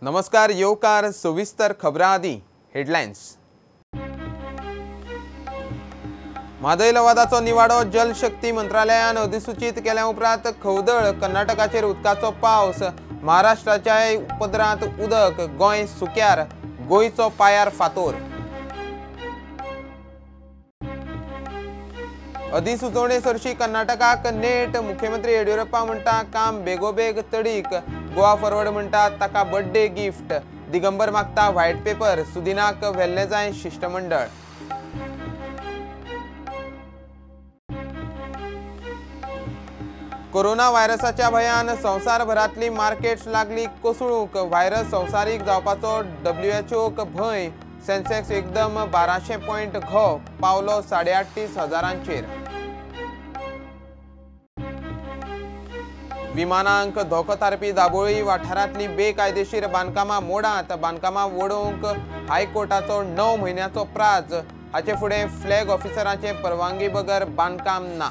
नमस्कार, येवकार सविस्तर खबरां आदी हेडलायन्स। म्हादय लवादाचो निवाडो जलशक्ती मंत्रालयान अधिसूचित केल्या उपरांत खवदळ। कर्नाटकाचेर उदकाचो पावस, महाराष्ट्राच्याय पदरांत उदक, गोंय सुक्यार, गोंयचो पायार फातोर। अधिसुचोवणे सरशी कर्नाटकाक नेट, मुख्यमंत्री येडियुरप्पा म्हणटा काम बेगोबेग तडीक। गोवा फॉरवर्ड म्हणटा ताका बर्थडे गिफ्ट, दिगंबर मागता व्हायट पेपर, सुदिनाक व्हेल्लें जाय शिश्टमंडळ। कोरोना व्हायरसाच्या भंयान संवसारभरांतली मार्केट्स लागली कोसळूंक। व्हायरस संवसारीक जावपाचो डब्ल्यूएचओक भंय। सेन्सेक्स एकदम 1200 पॉयंट घो पावलो 38,500. विमानांक धोको थारपी दाबोळी वाठारांतली बेकायदेशीर बांदकामां मोडात। बांदकामां वडोवंक हायकोर्टाचो 9 म्हयन्याचो प्राज। हाचे फुडें फ्लॅग ऑफिसरांचे परवानगी बगर बांदकाम ना।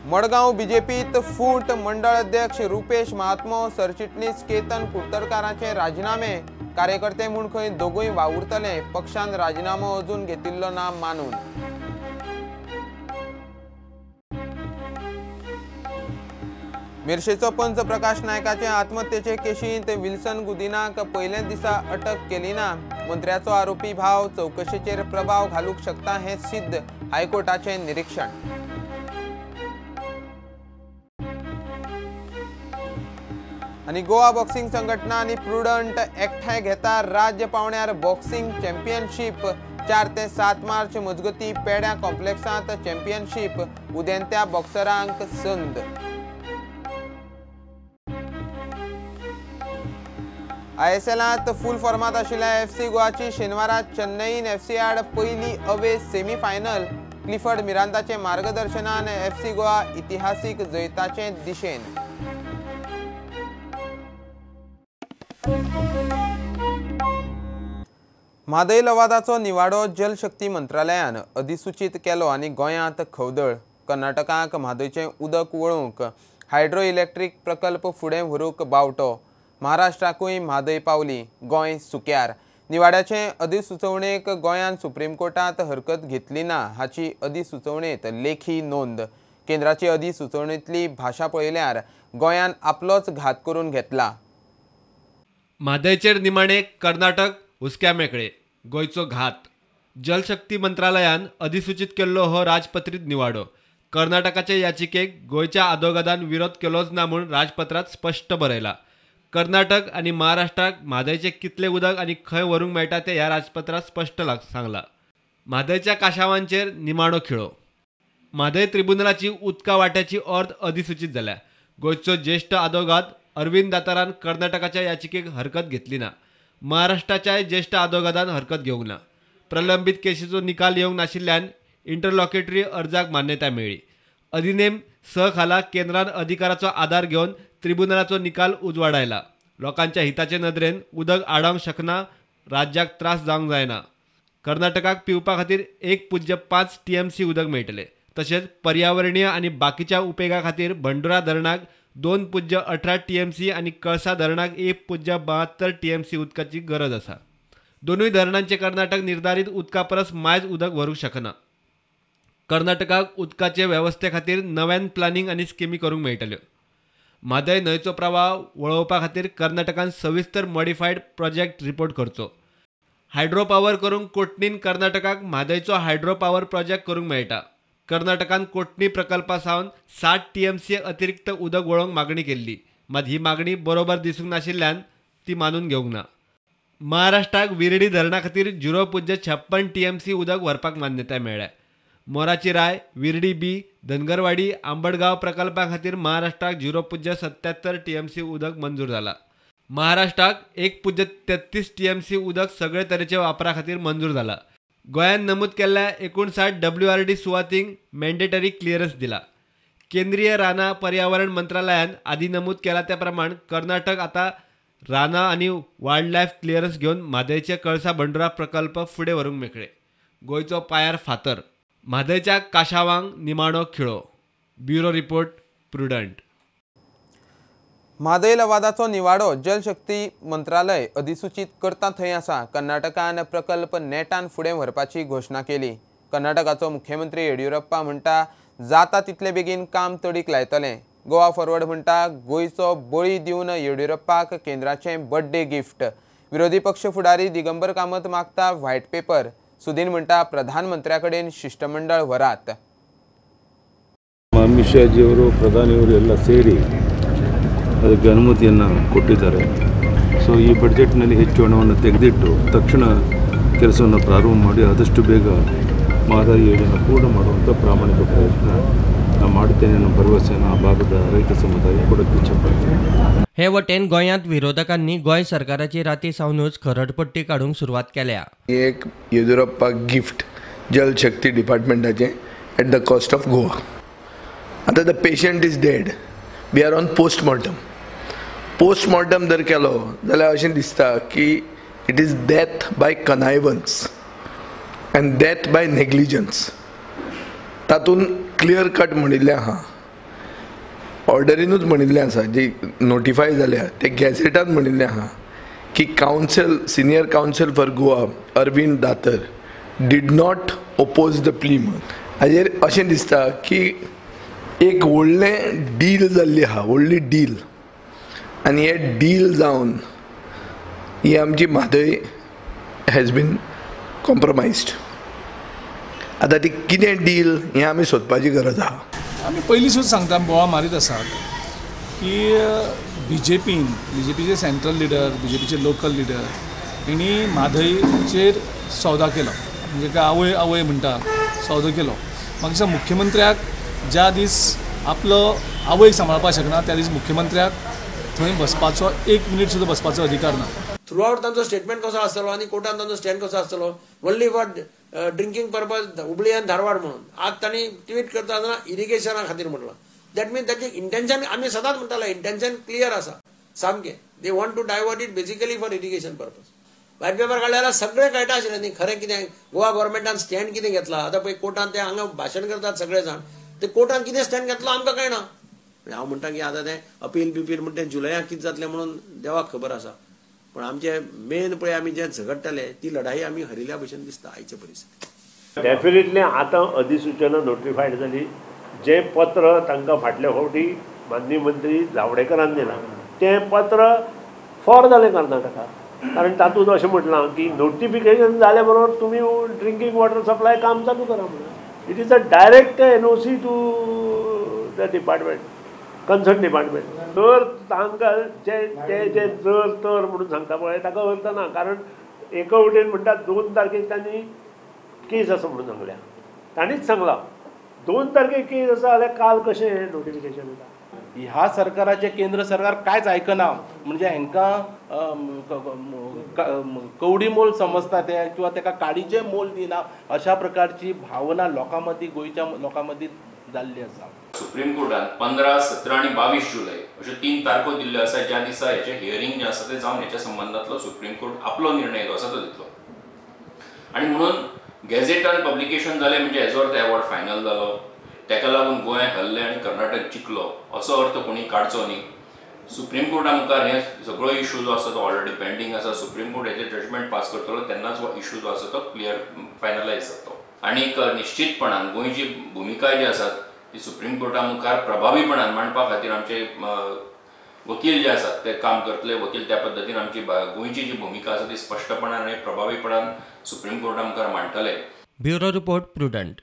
मडगांव बीजेपीत फूट, मंडळ अध्यक्ष रुपेश महात्मो, सरचिटणीस केतन कुडतरकारांचे राजीनामे। कार्यकर्ते म्हूण खंय दोगूय वावुरतले, पक्षान राजीनामो अजून घेतिल्लो ना मानून। मिरशेचो पंच प्रकाश नायकाचे आत्महत्येचे केशींत विल्सन गुदिनाक पयलेच दिसा अटक केली ना। मंत्र्याचो आरोपी भाव चवकशेचेर प्रभाव घालूंक शकता हें सिद्ध, हायकोर्टाचें निरीक्षण। आनी गोवा बॉक्सिंग संघटना आनी प्रुडंट एकठांय घेता राज्य पावंड्यार बॉक्सिंग चॅम्पियनशीप। 4 ते 7 मार्च मजगती पेड्या कॉम्प्लेक्सांत चॅम्पियनशीप, उदेंत्या बॉक्सरांक संद। आयएसएलांत फूल फॉर्मांत आशिल्ल्या एफसी गोवाची शेनवारा चेन्नईन एफसी आड पयली अवे सेमीफायनल। क्लिफर्ड मिरांदाचे मार्गदर्शनान एफसी गोवा इतिहासीक जैताचे दिशेन। म्हादय लवादाचो निवाडो जलशक्ती मंत्रालयान अधिसूचित केलो आनी गोंयांत खवदळ। कर्नाटकाक म्हादयचें उदक वळोवंक हायड्रो इलेक्ट्रीक प्रकल्प फुडें व्हरूंक बावटो। महाराष्ट्राकूय म्हादय पावली, गोंय सुक्यार। निवाड्याचे अधिसुचोवणेक गोंयान सुप्रीम कोर्टांत हरकत घेतली ना हाची अधिसुचोवणेंत लेखी नोंद। केंद्राची अधिसुचोवणेंतली भाशा पळयल्यार गोंयान आपलोच घात करून घेतला। म्हादयचेर निमाणे कर्नाटक हुस्क्या मेकळे, गोंयचो घात। जलशक्ती मंत्रालयान अधिसूचित केल्लो हो राजपत्रीत निवाडो। कर्नाटकाचे याचिकेक गोंयच्या आदोगादान विरोध केलोच ना म्हूण राजपत्रांत स्पश्ट बरयला। कर्नाटक आनी महाराष्ट्राक म्हादयचें कितलें उदक आनी खंय व्हरूंक मेळटा तें ह्या राजपत्रांत स्पश्ट सांगलां। म्हादयच्या काशावांचेर निमाणो खिळो। म्हादय त्रिबुनलाची उदका वांट्याची अर्द अधिसूचित जाल्या। गोंयचो ज्येश्ठ आदोगाद अरविंद दातारान कर्नाटकाच्या याचिकेक हरकत घेतली ना। महाराष्ट्राच्याय ज्येश्ठ आदोगादान हरकत घेवंक ना। प्रलंबीत केशीचो निकाल येवंक नाशिल्ल्यान इंटरलॉकेटरी अर्जाक मान्यताय मेळ्ळी। अधिनेम 6 खाला केंद्रान अधिकाराचो आदार घेवन त्रिबुनलाचो निकाल उजवाडायला। लोकांच्या हिताचे नदरेन उदक आडावंक शकना, राज्याक त्रास जावंक जायना। कर्नाटकाक पिवपा खातीर 1.5 TMC उदक मेळटलें। तशेंच पर्यावरणीय आनी बाकीच्या उपेगा खातीर भंडुरा धरणाक 2.18 TMC आनी कळसा धरणाक 1.72 TMC उदकाची गरज आसा। दोनूय धरणांचे कर्नाटक निर्धारित उदका परस मायज उदक व्हरूंक शकना। कर्नाटकाक उदकाचे वेवस्थे खातीर नव्यान प्लानिंग आनी स्किमी करूंक मेळटल्यो। म्हादय न्हंयचो प्रवाह वळोवपा खातीर कर्नाटकान सविस्तर मॉडिफायड प्रोजेक्ट रिपोर्ट करचो। हायड्रो पावर करूंक कोटणीन कर्नाटकाक म्हादयचो हायड्रो पावर प्रोजेक्ट करूंक मेळटा। कर्नाटकान कोटणी प्रकल्पा सावन 60 TMC अतिरिक्त उदक वळोवंक मागणी केल्ली, मात ही मागणी बरोबर दिसूंक नाशिल्ल्यान ती मानून घेवंक ना। महाराष्ट्राक विर्डी धरणा खातीर 0.56 TMC उदक व्हरपाक मान्यताय मेळ्ळ्या। मोराची राय, विर्डी बी, धनगरवाडी, आंबडगांव प्रकल्पा खातीर महाराष्ट्राक 0.77 TMC उदक मंजूर जाला। महाराष्ट्राक 1.33 TMC उदक सगळे तरेच्या वापरा खातीर मंजूर जाला। गोंयान नमूद केल्ल्या 59 WRD सुवातींक मॅन्डेटरी क्लियरन्स दिला। केंद्रीय रानां पर्यावरण मंत्रालयान आदी नमूद केला त्या प्रमाण कर्नाटक आतां रानां आनी वायल्ड लायफ क्लियरन्स घेवन म्हादयचे कळसा भंडुरा प्रकल्प फुडें व्हरूंक मेकळे। गोंयचो पायार फातर, म्हादयच्या काशावांक निमाणो खिळो। Bureau report, Prudent. म्हादय लवादाचो निवाडो जलशक्ती मंत्रालय अधिसूचीत करता थंय आसा. कर्नाटकान प्रकल्प नेटान फुडें व्हरपाची घोशणा केली. कर्नाटकाचो मुख्यमंत्री येडियुरप्पा म्हणटा जाता तितले बेगीन काम तडीक लायतले. गोवा फॉरवर्ड म्हणटा गोंयचो बळी दिवन येडियुरप्पाक केंद्राचें बर्थडे गिफ्ट. विरोधी पक्ष फुडारी दिगंबर कामत मागता व्हायट पेपर. सुदीन म्हणटा प्रधानमंत्र्या कडेन शिष्टमंडळ व्हरात. ಅಮಿತ್ ಶಾಜಿಯವರು ಪ್ರಧಾನಿಯವರು ಎಲ್ಲ ಸೇರಿ ಅದಕ್ಕೆ ಅನುಮತಿಯನ್ನು ಕೊಟ್ಟಿದ್ದಾರೆ. ಸೊ ಈ ಬಜೆಟ್ನಲ್ಲಿ ಹೆಚ್ಚು ಹಣವನ್ನು ತೆಗೆದಿಟ್ಟು ತಕ್ಷಣ ಕೆಲಸವನ್ನು ಪ್ರಾರಂಭ ಮಾಡಿ ಆದಷ್ಟು ಬೇಗ ಮಹದಾಯಿ ಯೋಜನೆ ಪೂರ್ಣ ಮಾಡುವಂಥ ಪ್ರಾಮಾಣಿಕ ಪ್ರಯತ್ನ ನಾನು ಮಾಡ್ತೇನೆ ಅನ್ನೋ ಭರವಸೆಯನ್ನು ಆ ಭಾಗದ ರೈತ ಸಮುದಾಯ ಕೊಡೋಕ್ಕೆ ಇಚ್ಛೆಪಡ್ತೇನೆ. हे वटेन गोंयांत विरोधकांनी गोंय सरकाराची राती सावनूच खरडपट्टी काडूंक सुरवात केल्या. एक येडियुरप्पा गिफ्ट जलशक्ती डिपार्टमेंटाचें at the cost of Goa. आतां the patient is dead, we are on postmortem. Postmortem जर केलो जाल्यार अशें दिसता की it is death by connivance and death by negligence. तातूंत क्लियर कट म्हणिल्लें आहा, ऑर्डरीनूच म्हणिल्लें आसा, जी नोटिफाय जाल्या ते गॅझेटान म्हणिल्लें आहा की counsel senior counsel for Goa Arvind Datar did not oppose the plea. म्हणून हाजेर अशें दिसता की एक व्हडलें डील जाल्ली आहा, व्हडली डील, आनी हे डील जावन ही आमची म्हादय हॅज बीन कॉम्प्रोमायज्ड. आतां ती कितें डील हें आमी सोदपाची गरज आहा. आमी पयलींसूच सांगता, बोवाळ मारीत आसात की बीजेपीन, बीजेपीचे सेंट्रल लिडर, बीजेपीचे लोकल लिडर हेणी म्हादयचेर सौदा केलो. म्हणजे काय आवय आवय म्हणटा सौदो केलो. म्हाका मुख्यमंत्र्याक ज्या दीस आपलो आवयक सांबाळपाक शकना त्या दीस मुख्यमंत्र्याक थंय बसपाचो एक मिनीट सुद्दां बसपाचो अधिकार ना. थ्रू आवट तांचो स्टेटमेंट कसो आसतलो आनी कोर्टान तांचो स्टँड कसो आसतलो, only for drinking purpose Hubli आनी धारवाड म्हणून आज तांणी ट्वीट करता आसतना इरिगेशना खातीर म्हटलां. That means ताचें इंटेन्शन आमी सदांच म्हणटाले, इंटेन्शन क्लियर आसा सामकें. They want to divert it basically for irrigation purpose. White paper काडले जाल्यार सगळें कळटा आशिल्लें न्ही खरें कितें, गोवा गव्हर्मेंटान स्टँड कितें घेतला. आतां पळय कोर्टान ते हांगा भाशण करतात सगळे जाण, ते कोर्टान कितें स्टँड घेतलो आमकां कळना. हांव म्हणटा की आतां तें अपील बिपील म्हणटा तें जुलयाक कितें जातलें म्हणून देवाक खबर आसा. पण आमचे मेन पळय आमी जे झगडटाले ती लढाई आमी हरिल्ल्या भशेन दिसता आयचे परिस्थिती. डेफिनेटली आतां अधिसूचना नोटिफायड जाली, जें पत्र तांकां फाटल्या फावटी माननीय मंत्री जावडेकरान दिलां तें पत्र फॉर जालें कर्नाटका. कारण तातूंत अशें म्हटलां की नोटिफिकेशन जाल्या बरोबर तुमी ड्रिंकींग वॉटर सप्लाय काम चालू करा म्हणून. It is a direct NOC to the department, concern department. तर तांकां जे ते जे जर तर म्हणून सांगता पळय ताका अर्थ ना. कारण एका वटेन म्हणटा 2 तारखेक तांणी केस आसा म्हणून सांगल्या, तांणीच सांगलां 2 तारखेक केस आसा जाल्यार काल कशें नोटिफिकेशन येता. ह्या सरकाराचें केंद्र सरकार कांयच आयकना, म्हणजे हांकां कवडी मोल समजता ते किंवा ताका काडीचें मोल दिना अशा प्रकारची भावना लोकां मदीं, गोंयच्या लोकां मदीं जाल्ली आसा. सुप्रीम कोर्टान 15, 17 आनी 22 जुलय अश्यो 3 तारखो दिल्ल्यो आसा ज्या दिसा हेचें हियरींग जें आसा तें जावन हेच्या संबंदांतलो सुप्रीम कोर्ट आपलो निर्णय जो आसा तो दितलो. आनी म्हणून गॅझेटान पब्लिकेशन जालें म्हणजे हेजो अर्थ एवॉर्ड फायनल जालो, ताका लागून गोंय हरलें आनी कर्नाटक जिखलो असो अर्थ कोणी काडचो न्ही. सुप्रीम कोर्टा मुखार हे सगळो इशू जो आसा तो ऑलरेडी पेंडींग आसा. सुप्रीम कोर्ट हेचें जजमेंट पास करतलो तेन्नाच हो इशू जो आसा तो क्लियर फायनलायज जातलो. आनीक निश्चितपणान गोंयची भुमिका जी आसा ती सुप्रीम कोर्टा मुखार प्रभावीपणान मांडपा खातीर आमचे वकील जे आसात ते काम करतले. वकील त्या पद्दतीन आमची गोंयची जी भुमिका आसा ती स्पश्टपणान आनी प्रभावीपणान सुप्रीम कोर्टा मुखार मांडटले. Bureau report, Prudent.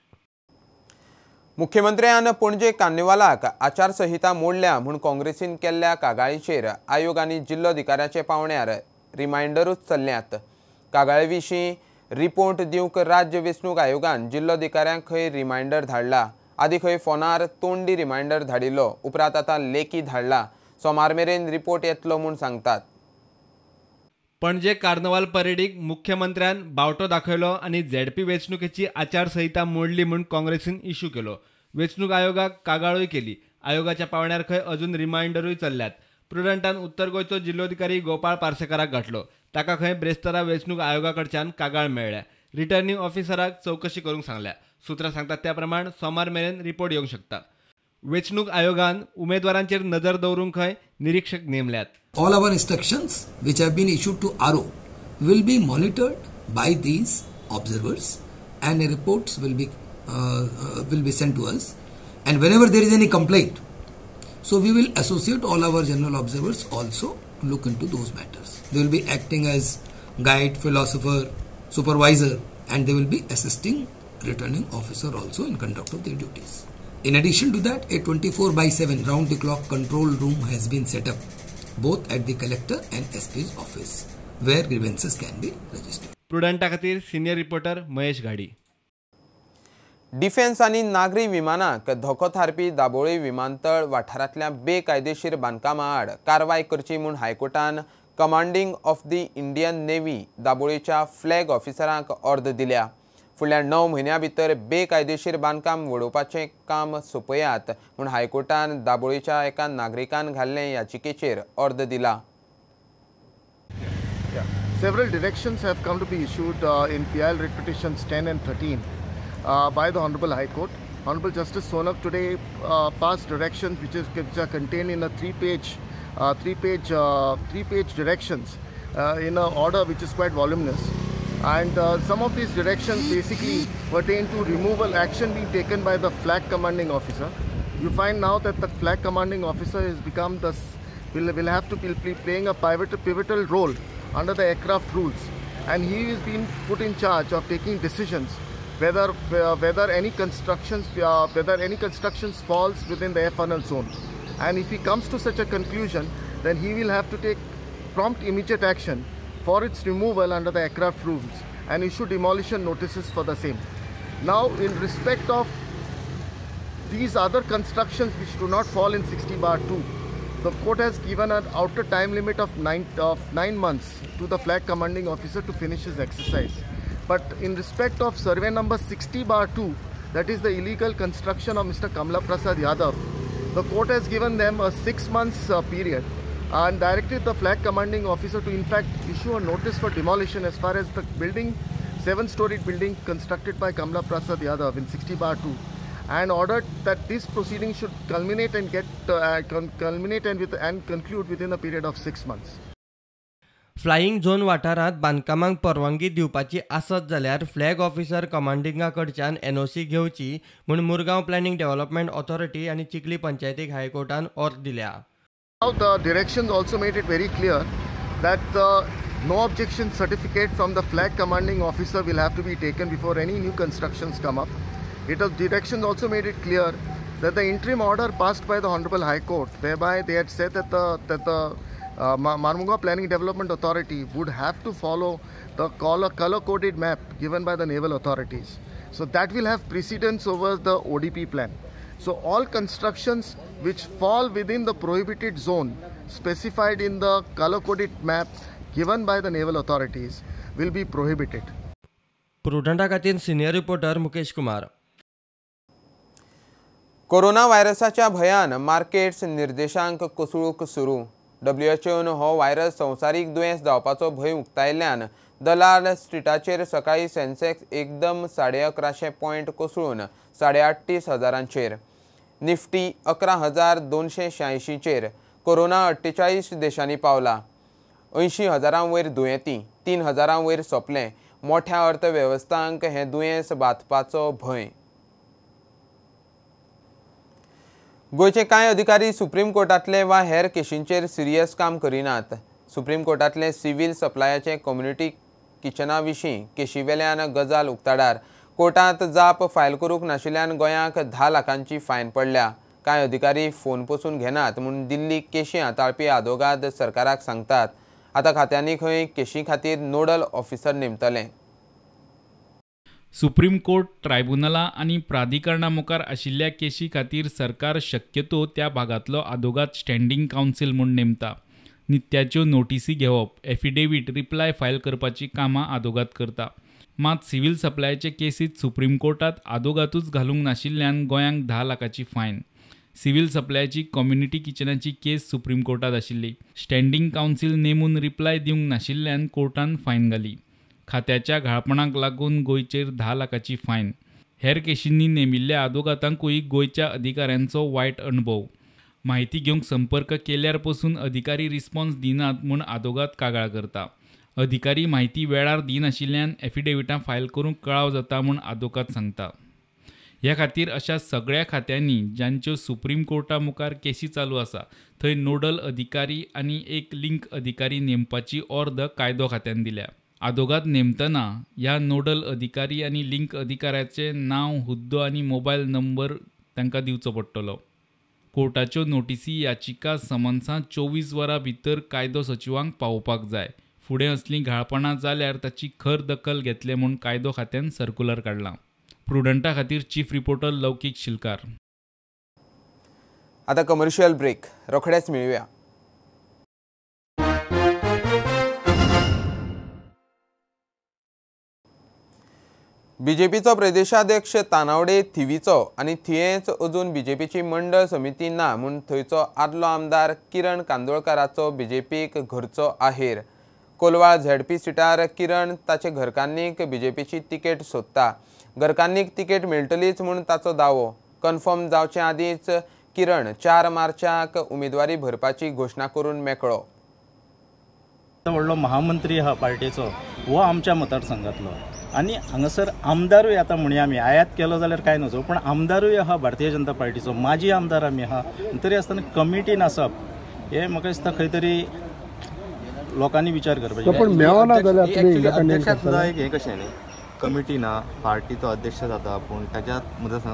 मुख्यमंत्र्यान पणजे कार्निवालाक आचारसंहिता मोडल्या म्हूण काँग्रेसीन केल्ल्या कागाळीचेर आयोग आनी जिल्लोधिकाऱ्याचे पावण्यार रिमायंडरूच चल्ल्यात. कागाळी विशीं रिपोर्ट दिवंक राज्य वेंचणूक आयोगान जिल्लोधिकाऱ्यांक खंय रिमायंडर धाडला. आदी खंय फोनार तोंडी रिमायंडर धाडिल्लो, उपरांत आतां लेखी धाडला. सोमार मेरेन रिपोर्ट येतलो म्हूण सांगतात. पणजे कार्नवाल परेडीक मुख्यमंत्र्यान बावटो दाखयलो आनी झेडपी वेंचणुकेची आचारसंहिता मोडली म्हूण काँग्रेसीन इशू केलो. वेंचणूक आयोगाक कागाळूय केली. आयोगाच्या पावण्यार खंय अजून रिमायंडरूय चल्ल्यात. प्रुडंटान उत्तर गोंयचो जिल्लोधिकारी गोपाळ पार्सेकाराक गाठलो. ताका खंय ब्रेस्तारा वेंचणूक आयोगा कडच्यान कागाळ मेळ्ळ्या. रिटर्निंग ऑफिसराक चवकशी करूंक सांगल्या. सुत्रां सांगतात त्या प्रमाण सोमार मेरेन रिपोर्ट येवंक शकता. वेंचणूक आयोगान उमेदवारांचेर नजर दवरूंक खंय निरीक्षक नेमल्यात. All our instructions which have been issued to RO will be monitored by these observers and reports will be sent to us, and whenever there is any complaint, so we will associate all our general observers also to look into those matters. They will be acting as guide, philosopher, supervisor, and they will be assisting returning officer also in conduct of their duties. In addition to that, a 24/7 round the clock control room has been set up both at the collector and SP's office where grievances can be registered. प्रुडंटा खातीर senior reporter Mahesh Ghadi. Defence आनी नागरी विमानाक धोको थारपी दाबोळी विमानतळ वाठारांतल्या बेकायदेशीर बांदकामा आड कारवाय करची म्हूण हायकोर्टान commanding of the Indian navy दाबोळीच्या flag ऑफिसरांक ऑर्द दिल्या. फुडल्या 9 म्हयन्यां भितर बेकायदेशीर बांदकाम वडोवपाचें काम सोंपयात म्हूण हायकोर्टान दाबोळीच्या एका नागरिकान घाल्ले याचिकेचेर ऑर्द दिला. Several directions have come to be issued in PIL writ petitions 10 and 13 by the Honorable High Court. Honorable Justice Sonak today passed directions which are contained in a three-page directions in an order which is quite voluminous. And some of these directions basically pertain to removal action being taken by the flag commanding officer. You find now that the flag commanding officer has become the will have to be playing a pivotal role under the aircraft rules, and he is being put in charge of taking decisions whether any constructions falls within the air funnel zone. And if he comes to such a conclusion, then he will have to take prompt immediate action for its removal under the aircraft rules and issue demolition notices for the same. Now, in respect of these other constructions which do not fall in 60/2, the court has given an outer time limit of 9 months to the flag commanding officer to finish his exercise. But in respect of survey number 60/2, that is the illegal construction of Mr. Kamla Prasad Yadav, the court has given them a 6 months period and directed the flag commanding officer to in fact issue a notice for demolition as far as the building, 7-storied building constructed by Kamla Prasad Yadav in 60/2, and ordered that this proceeding should culminate and get culminate and conclude within a period of 6 months. Flying zone वाठारांत बांदकामांक परवानगी दिवपाची आसत जाल्यार flag officer कमांडिंगा कडच्यान NOC घेवची म्हूण Murgaon planning development authority आनी चिखली पंचायतीक हायकोर्टान ऑर्द दिल्या. Now the directions also made it very clear that the no objection certificate from the flag commanding officer will have to be taken before any new constructions come up. It was directions also made it clear that the interim order passed by the Honorable High Court, whereby they had said that the Marmugao Planning Development Authority would have to follow the color-coded map given by the naval authorities. So that will have precedence over the ODP plan. So all constructions which fall within the prohibited zone specified in the color-coded map given by the naval authorities will be prohibited. Prudenta खातीर senior reporter Mukesh Kumar. Corona व्हायरसाच्या भयान markets निर्देशांक कोसळूंक सुरू. WHO न हो virus संवसारीक दुयेंस जावपाचो भंय उक्तायल्ल्यान दलाल स्ट्रीटाचेर सकाळीं सेन्सेक्स एकदम 1150 पॉयंट कोसळून 38,500चेर, निफ्टी 11,286चेर. कोरोना 48 देशांनी पावला. 80,000 वयर दुयेंती, 3,000 वयर सोंपले. मोठ्या अर्थवेवस्थांक हें दुयेंस बादपाचो भंय. गोंयचे कांय अधिकारी सुप्रीम कोर्टांतले वा हेर केशींचेर सिरियस काम करिनात. सुप्रीम कोर्टांतले सिव्हील सप्लायाचे कम्युनिटी किचना विशीं केशीवेल्यान गजाल उक्ताडार. कोर्टांत जाप फायल करूंक नाशिल्ल्यान गोंयांक 10 लाखांची फायन पडल्या. कांय अधिकारी फोन पसून घेनात म्हूण दिल्ली केशी हाताळपी आदोगाद सरकाराक सांगतात. आतां खात्यांनी खंय केशी खातीर नोडल ऑफिसर नेमतले. सुप्रीम कोर्ट ट्रायब्युनलां आनी प्राधिकरणां मुखार आशिल्ल्या केशी खातीर सरकार शक्यतो त्या भागांतलो आदोगाद स्टँडींग कावन्सील म्हूण नेमता. नित्याच्यो नोटिसी घेवप, एफिडेवीट, रिप्लाय फायल करपाची कामां आदोगाद करता. मात सिव्हील सप्लायाचे केसीत सुप्रीम कोर्टात आदोगादूच घालूंक नाशिल्ल्यान गोंयांक 10 लाखाची फायन. सिव्हील सप्लायाची कम्युनिटी किचनाची केस सुप्रीम कोर्टात आशिल्ली. स्टँडींग कावन्सील नेमून रिप्लाय दिवंक नाशिल्ल्यान कोर्टान फायन घाली. खात्याच्या घाळपणाक लागून गोंयचेर 10 लाखाची फायन. हेर केशींनी नेमिल्ल्या आदोगातांकूय गोंयच्या अधिकाऱ्यांचो वायट अणभव. म्हायती घेवंक संपर्क केल्यार पसून अधिकारी रिस्पॉन्स दिनात म्हूण आदोगाद कागाळ करता. अधिकारी म्हायती वेळार दिनाशिल्ल्यान एफिडेविटां फायल करूंक कळाव जाता म्हूण आदोगाद सांगता. ह्या खातीर अशा सगळ्या खात्यांनी जांच्यो सुप्रीम कोर्टा मुखार केशी चालू आसा थंय नोडल अधिकारी आनी एक लिंक अधिकारी नेमपाची ऑर्द कायदो खात्यान दिल्या. आदोगाद नेमतना ह्या नोडल अधिकारी आनी लिंक अधिकाऱ्याचें नांव, हुद्दो आनी मोबायल नंबर तांकां दिवचो पडटलो. कोर्टाच्यो नोटिसी, याचिका, समन्सां 24 वरां भितर कायदो सचिवांक पावोवपाक जाय. फुडें असलीं घाळपणां जाल्यार ताची खर दखल घेतले म्हूण कायदो खात्यान सर्कुलर काडलां. प्रुडंटा खातीर चीफ रिपोर्टर लौकीक शिलकार. आता कमर्शियल ब्रेक, रोखडेच मेळुया. बीजेपीचो प्रदेशाध्यक्ष तानावडे थिवीचो आनी थियेंच अजून बीजेपीची मंडळ समिती ना म्हूण थंयचो आदलो आमदार किरण कांदोळकाराचो बीजेपीक घरचो आहेर. कोलवाळ झेडपी सिटार किरण ताचे घरकान्नीक बीजेपीची तिकेट सोदता. घरकान्नीक तिकेट मेळटलीच म्हूण ताचो दावो. कन्फर्म जावचे आदींच किरण 4 मार्चाक उमेदवारी भरपाची घोशणा करून मेकळो. व्हडलो महामंत्री आहा पार्टीचो हो आमच्या मतदारसंघातलो आनी हांगासर आमदारूय आतां म्हणया आमी आयात केलो जाल्यार कांय नजो, पूण आमदारूय आहा भारतीय जनता पार्टीचो, माजी आमदार आमी आहा, तरी आसतना कमिटी नासप हें म्हाका दिसता खंय तरी लोकांनी विचार करपाचो. पण मेळना जाल्यार सुद्दां एक हें कशें न्ही, कमिटी ना, पार्टीचो अध्यक्ष जाता पूण ताच्या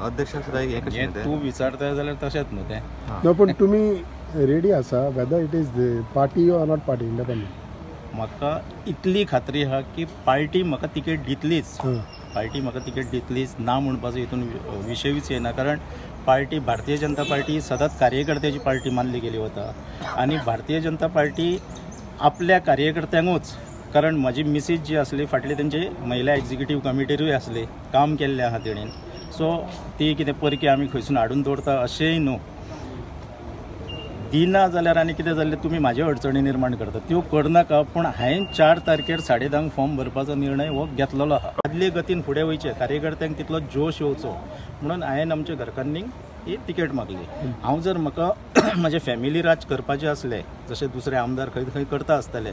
अध्यक्षाक सुद्दां एक हें कशें तूं विचारता जाल्यार तशेंच न्हू तें. न्हू पूण तुमी रेडी आसा whether it is party or not party independent? म्हाका इतली खात्री आहा की पार्टी म्हाका तिकेट दितलीच, पार्टी म्हाका तिकेट दितलीच ना म्हणपाचो हितून विशयूच येना. कारण पार्टी भारतीय जनता पार्टी सदांच कार्यकर्त्याची पार्टी मानली गेली वता आनी भारतीय जनता पार्टी आपल्या कार्यकर्त्यांकूच, कारण म्हजी मिसीज जी आसली फाटली तेंची महिला एग्जिक्युटीव कमिटीरूय आसली, काम केल्लें आहा तेणेन, सो ती कितें परकी आमी खंयसून हाडून दवरता अशेंय न्हू. दिना जाल्यार आनी कितें जाल्लें तुमी म्हाज्यो अडचणी निर्माण करता त्यो करनाका. पूण हांवें 4 तारखेर 10:30 फॉर्म भरपाचो निर्णय हो घेतलेलो आहा. आदले गतीन फुडें वयचें, कार्यकर्त्यांक तितलो जोश येवचो म्हणून हांवें आमच्या घरकान्नीक ही तिकेट मागली. हांव जर म्हाका म्हजें फॅमिली राज करपाचें आसलें जशें दुसरे आमदार खंय खंय करता आसतले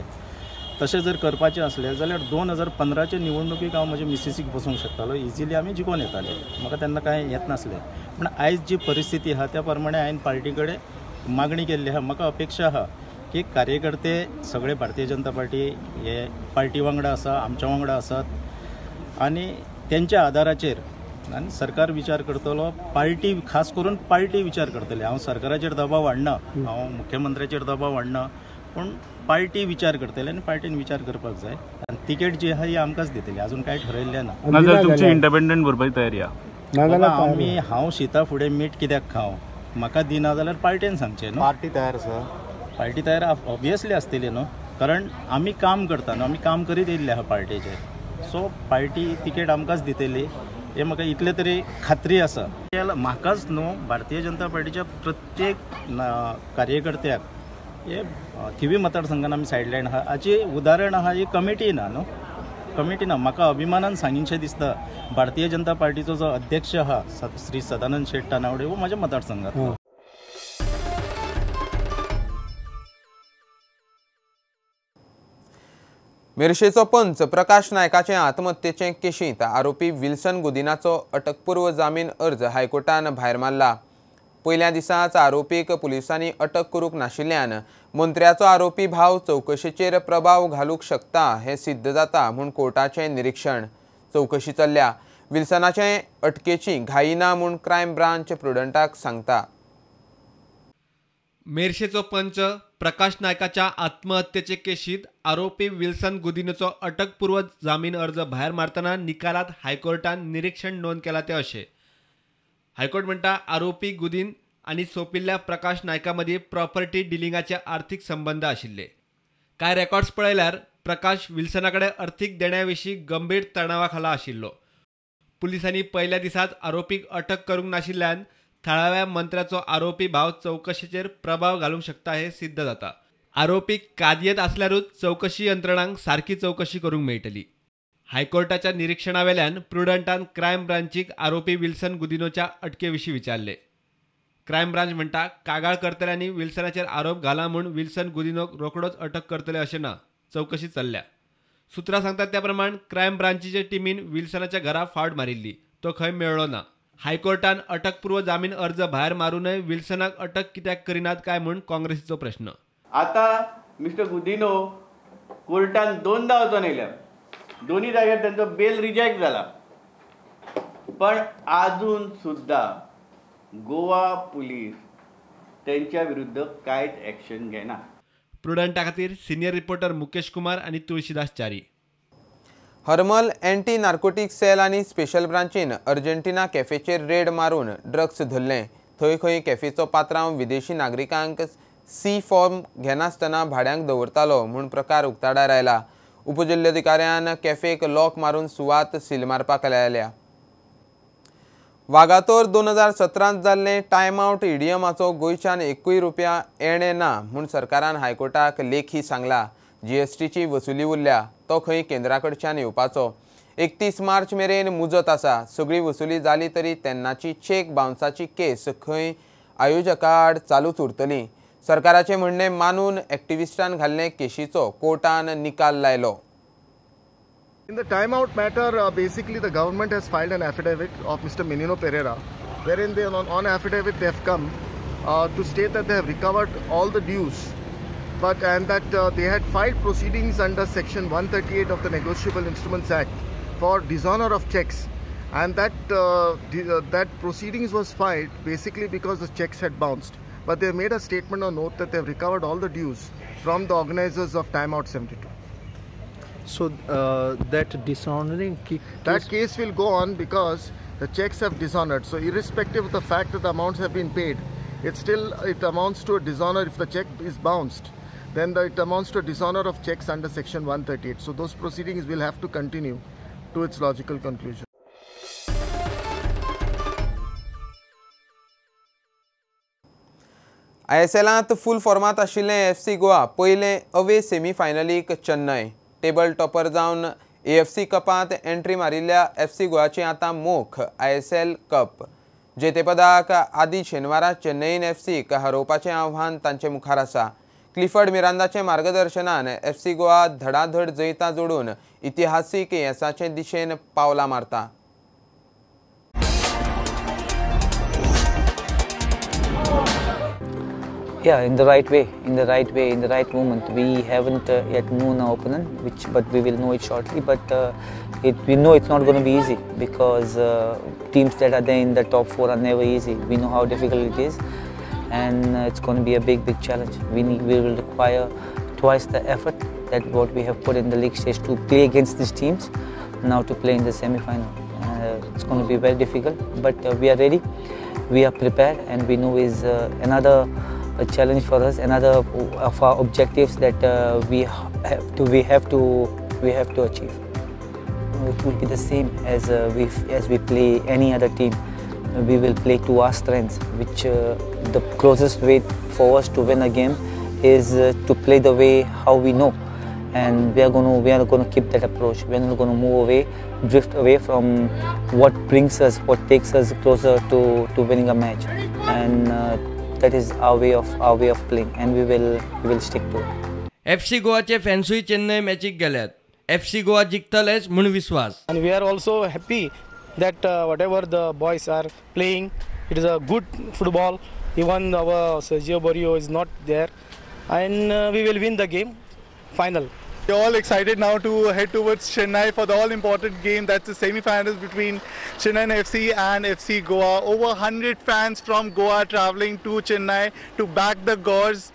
तशें जर करपाचें आसलें जाल्यार 2015चे निवडणुकीक हांव म्हजे मिसेसीक बसोवंक शकतालो, इजिली आमी जिखोवन येताले, म्हाका तेन्ना कांय येत नासलें. पूण आयज जी परिस्थिती आहा त्या प्रमाणे हांवें पार्टी कडेन मागणी केल्ली आहा. म्हाका अपेक्षा आहा की कार्यकर्ते सगळे भारतीय जनता पार्टी हे पार्टी वांगडा आसा, आमच्या वांगडा आसात आनी तेंच्या आदाराचेर आनी सरकार विचार करतलो, पार्टी खास करून पार्टी विचार करतली. हांव सरकाराचेर दबाव हाडना, हांव मुख्यमंत्र्याचेर दबाव हाडना, पूण पार्टी विचार करतली आनी पार्टीन विचार करपाक जाय आनी तिकेट जी आहा ही आमकांच दितली, अजून कांय ठरयल्लें ना. तुमची इंडिपेंडंट भरपाची तयारी आहा? आमी हांव शिता फुडें मीठ कित्याक खावं, म्हाका दिना जाल्यार पार्टेन सांगचें न्हू. पार्टी तयार आसा? पार्टी तयार ऑब्वियसली आसतली न्हू, कारण आमी काम करता न्हू, आमी काम करीत येयल्ले आहा पार्टेचेर, सो पार्टी तिकेट आमकांच दितली हें म्हाका इतलें तरी खात्री आसा. म्हाकाच न्हू, भारतीय जनता पार्टीच्या प्रत्येक कार्यकर्त्याक हे थिवी मतदारसंघान आमी सायडलायन आहा हाची उदाहरण आहा. ही कमिटी ना न्हू, कमिटी ना. म्हाका अभिमानान सांगीनशें दिसता भारतीय जनता पार्टीचो जो अध्यक्ष आहा श्री सदानंद शेट तानावडे हो म्हज्या मतदारसंघांतलो. मेरशेचो पंच प्रकाश नायकाचे आत्महत्येचे केशींत आरोपी विल्सन गुदिनाचो अटकपूर्व जामीन अर्ज हायकोर्टान भायर मारला. पयल्या दिसाच आरोपीक पुलिसांनी अटक करूंक नाशिल्ल्यान मंत्र्याचो आरोपी भाव चवकशेचेर प्रभाव घालूंक शकता हें सिद्ध जाता म्हूण कोर्टाचें निरीक्षण. चवकशी चल्ल्या. विल्सनाचे अटकेची घाई ना म्हूण क्रायम ब्रांच प्रुडंटाक सांगता. मेरशेचो पंच प्रकाश नायकाच्या आत्महत्येचे केशीत आरोपी विल्सन गुदिनोचो अटकपूर्व जामीन अर्ज भायर मारतना निकालात हायकोर्टान निरीक्षण नोंद केला ते अशें. हायकोर्ट म्हणटा आरोपी गुदीन आनी सोंपिल्ल्या प्रकाश नायका मदीं प्रॉपर्टी डिलिंगाचे आर्थीक संबंद आशिल्ले. कांय रेकॉर्ड्स पळयल्यार प्रकाश विल्सना कडेन अर्थीक देण्या विशीं गंभीर तणावा खाला आशिल्लो. पुलिसांनी पयल्या दिसाच आरोपीक अटक करूंक नाशिल्ल्यान थळाव्या मंत्र्याचो आरोपी भाव चवकशेचेर प्रभाव घालूंक शकता हें सिद्ध जाता. आरोपी कादयेंत आसल्यारूच चवकशी यंत्रणांक सारकी चवकशी करूंक मेळटली. हायकोर्टाच्या निरीक्षणावेल्यान प्रुडंटान क्रायम ब्रांचीक आरोपी विल्सन गुदिनोच्या अटके विशीं विचारले. क्रायम ब्रांच म्हणटा कागाळ करतल्यांनी विल्सनाचेर आरोप घाला म्हूण विल्सन गुदिनोक रोखडोच अटक करतले अशें ना, चवकशी चल्ल्या. सुत्रां सांगतात त्या प्रमाण क्रायम ब्रांचीचे टिमीन विल्सनाच्या घरा फावट मारिल्ली, तो खंय मेळ्ळो ना. हायकोर्टान अटकपूर्व जामीन अर्ज भायर मारूनय विल्सनाक अटक कित्याक करिनात काय म्हूण काँग्रेसीचो प्रश्न. आतां मिस्टर गुदिनो कोर्टान दोनदा वचोन येयल्या, दोन्ही जाग्यार तांचो बेल रिजेक्ट जाला, पण आजून सुद्दां गोवा पुलीस त्यांच्या विरुद्ध कांयच ॲक्शन घेना. प्रुडंटा खातीर सिनियर रिपोर्टर मुकेश कुमार आनी Tulsidas Chari. Harmal anti narcotic cell आनी स्पेशल ब्रांचीन अर्जेंटिना कॅफेचेर रेड मारून ड्रग्स धरलें. थंय खंय कॅफेचो पात्रांव विदेशी नागरिकांक सी फॉर्म घेनासतना भाड्यांक दवरतालो म्हूण प्रकार उक्ताडार आयला. उपजिल्लोधिकाऱ्यान कॅफेक लॉक मारून सुवात सील मारपाक लायल्या. वागातोर 2017 जाल्लें टायम आवट इडियमाचो गोंयच्यान 1 रुपया येणें ना म्हूण सरकारान हायकोर्टाक लेखी सांगला. जीएसटीची वसुली उरल्या, तो खंय केंद्रा कडच्यान येवपाचो. 31 मार्च मेरेन मुजत आसा. सगळी वसुली जाली तरी तेन्नाची चेक बाउन्साची केस खंय आयोजका आड चालूच उरतली. सरकाराचें म्हणणें मानून एक्टिविस्टान घाल्ले केशीचो कोर्टान निकाल लायलो. In the time out matter, basically the government has filed an affidavit of Mr. Menino Pereira, wherein they on affidavit they have come to state that they have recovered all the dues, but and that they had filed proceedings under section 138 of the Negotiable Instruments Act for dishonor of checks, and that that proceedings was filed basically because the checks had bounced. But they made a statement on note that they have recovered all the dues from the organizers of Time Out 72. So that dishonoring that case will go on because the checks have dishonored. So irrespective of the fact that the amounts have been paid, it still it amounts to a dishonor. If the check is bounced, then it amounts to a dishonor of checks under section 138. So those proceedings will have to continue to its logical conclusion. ISLांत फुल फॉर्मांत आशिल्लें FC Goa पयलें away सेमीफायनलीक Chennai. Table topper जावन AFC कपांत entry मारिल्ल्या FC गोवाची आतां मोख ISL cup. जेतेपदाक आदी शेनवारा चेन्नईन एफसीक हरोवपाचें आव्हान तांचे मुखार आसा. क्लिफर्ड मिरांदाचे मार्गदर्शनान एफसी गोवा धडाधड जैतां जोडून इतिहासीक येसाचे दिशेन पावलां मारता. Yeah, in the right way, in the right way, in the right moment. We haven't yet known our opponent, but we will know it shortly. But we know it's not going to be easy because teams that are there in the top four are never easy. We know how difficult it is, and it's going to be a big, big challenge. We will require twice the effort that what we have put in the league stage to play against these teams, now to play in the semi-final. It's going to be very difficult, but we are ready, we are prepared, and we know is another a challenge for us, another of our objectives that we have to achieve. It will be the same as we play any other team. We will play to our strengths, which the closest way for us to win a game is to play the way how we know, and we are gonna keep that approach. We are not gonna move away, drift away from what brings us, what takes us closer to winning a match, and that is our way of playing, and we will stick to it. FC गोवाचे फॅन्सूय चेन्नय मॅचीक गेल्यात. FC Goa जिखतलेच म्हूण विश्वास. And we are also happy that whatever the boys are playing, it is a good football. Even our Sergio Barrio is not there, and we will win the game final. We're all excited now to head towards Chennai for the all-important game. That's the semi-finals between Chennai FC and FC Goa. Over 100 fans from Goa traveling to Chennai to back the Gores.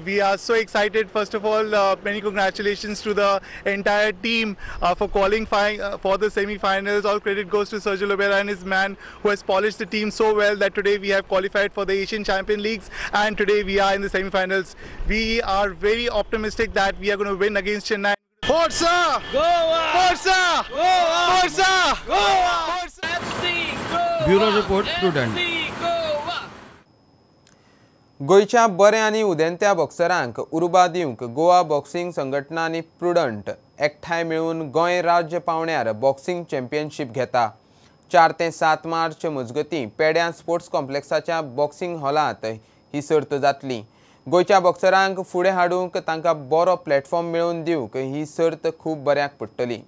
We are so excited. First of all, many congratulations to the entire team for qualifying for the semi-finals. All credit goes to Sergio Lobera and his man who has polished the team so well that today we have qualified for the Asian Champion Leagues, and today we are in the semi-finals. We are very optimistic that we are going to win against Chennai. Forza Goa! Forza Goa! Forza Goa! Bureau report, Prudent. गोंयच्या बऱ्या आनी उदेंत्या बॉक्सरांक उर्बा दिवंक Goa boxing संघटना आनी prudent एकठांय मेळून गोंय राज्य पावंड्यार बॉक्सिंग चॅम्पियनशीप घेता. 4 ते 7 मार्च मजगतीं पेड्यां स्पोर्ट्स कॉम्प्लेक्साच्या बॉक्सिंग हॉलांत ही सर्त जातली. गोंयच्या बॉक्सरांक फुडें हाडूंक तांकां बरो प्लॅटफॉर्म मेळोवन दिवंक ही सर्त खूब बऱ्याक पडटली.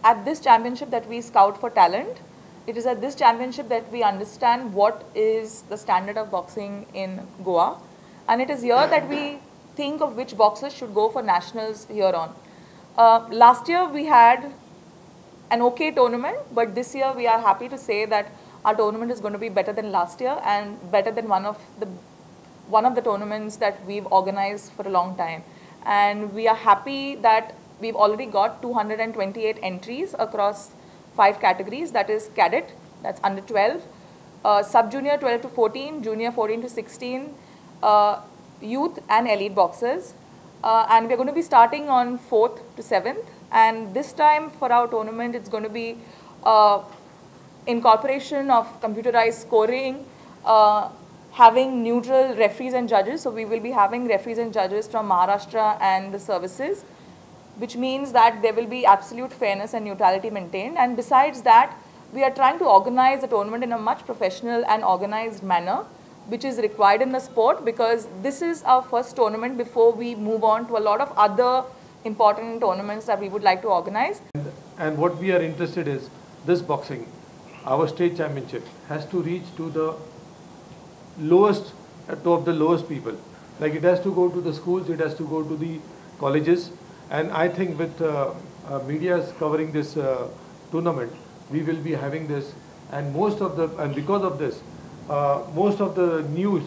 At this championship that we scout for talent, it is at this championship that we understand what is the standard of boxing in Goa, and it is here that we think of which boxers should go for nationals here on. Last year we had an okay tournament, but this year we are happy to say that our tournament is going to be better than last year and better than one of the tournaments that we've organized for a long time. And we are happy that we've already got 228 entries across 5 categories, that is cadet, that's under 12, sub-junior 12 to 14, junior 14 to 16, youth and elite boxers. And we're going to be starting on 4th to 7th. And this time for our tournament, it's going to be incorporation of computerized scoring, having neutral referees and judges. So we will be having referees and judges from Maharashtra and the services, which means that there will be absolute fairness and neutrality maintained. And besides that, we are trying to organize the tournament in a much professional and organized manner, which is required in the sport, because this is our first tournament before we move on to a lot of other important tournaments that we would like to organize. And what we are interested is this boxing, our state championship, has to reach to the lowest, to of the lowest people. Like it has to go to the schools, it has to go to the colleges. And I think with media's covering this tournament, we will be having this, and most of the, and because of this, most of the new,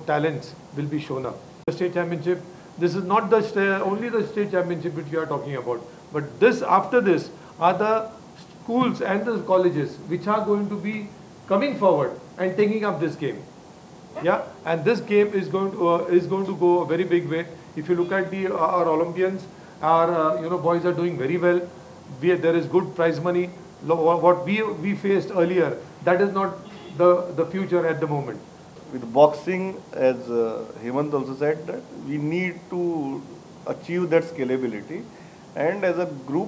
talents will be shown up. The state championship, this is not the only the state championship which we are talking about, but this, after this, are the schools and the colleges which are going to be coming forward and taking up this game. Yeah, and this game is going to go a very big way. If you look at the our Olympians, our boys are doing very well. There is good prize money. What we faced earlier, that is not the future at the moment. With boxing, as Hemant also said, that we need to achieve that scalability, and as a group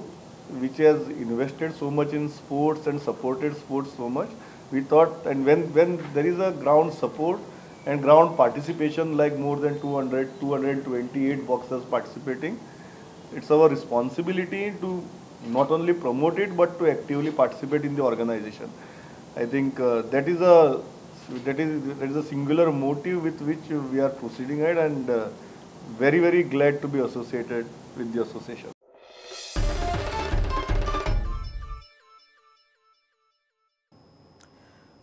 which has invested so much in sports and supported sports so much, we thought, and when there is a ground support and ground participation, like more than 228 boxers participating, it's our responsibility to not only promote it but to actively participate in the organization. I think that is a singular motive with which we are proceeding ahead, and very, very glad to be associated with the association.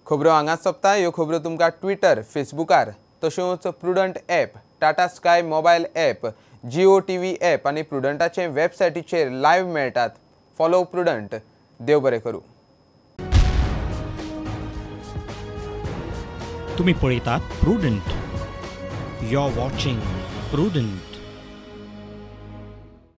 खबरो हांगाच सोंपता. ह्यो खबरो तुमकां Twitter, फेसबुकार, तशेंच Prudent app, Tata Sky mobile app, Jio TV app आनी प्रुडंटाचे वेबसायटीचेर live मेळटात. Follow prudent. देव बरें करूं. तुम्ही पळयतात Prudent. You are watching Prudent.